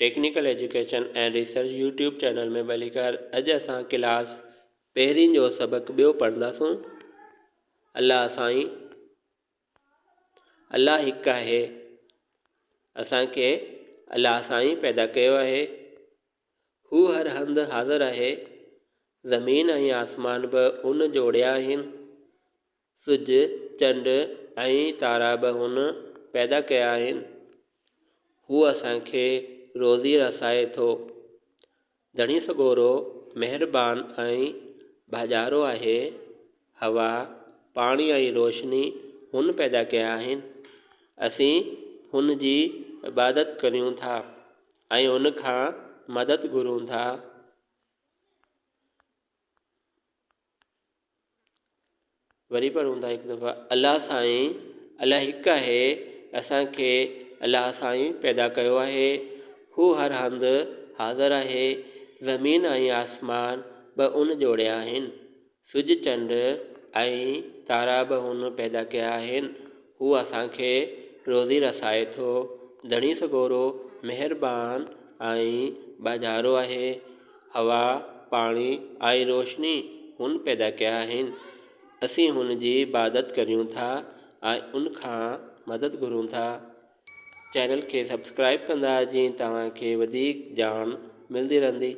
Technical education ۽ research YouTube channel ۾ ڀليڪار اڄ اسان ڪلاس پهرين جو سبق ٻيو پڙهنداسون. الله سائين الله هڪ آهي. اسان کي الله سائين پيدا ڪيو آهي. هو هر هنڌ حاضر آهي. زمين ۽ آسمان به ان جوڙيا آهن. سج، چنڊ ۽ تارا به هن پيدا ڪيا آهن. هو اسان کي روزي رسائي ٿو. ڌڻي سڳورو مهربان ۽ ٻاجهارو آهي. هوا، پاڻي ۽ روشني هن پيدا ڪيا آهن. اسين هن جي عبادت ڪريون ٿا ۽ ان کان مدد گهرون ٿا. وري پڙهون ٿا هڪ دفعا الله سائين الله هڪ آهي اسان کي الله سائين پيدا ڪيو آهي هو هر هنڌ حاضر آهي زمين ۽ آسمان به ان جوڙيا آهن سج چنڊ ۽ تارا به هن پيدا ڪيا آهن هو اسان کي روزي رسائي ٿو ڌڻي سڳورو مهربان ۽ ٻاجهارو آهي هوا، پاڻي ۽ روشني هن پيدا ڪيا آهن. اسين هن جي عبادت ڪريون ٿا ۽ ان کان مدد گهرون ٿا. چينل کي سبسڪرائيب ڪندا جيئن توهان کي وڌيڪ ڄاڻ ملدي رهندي.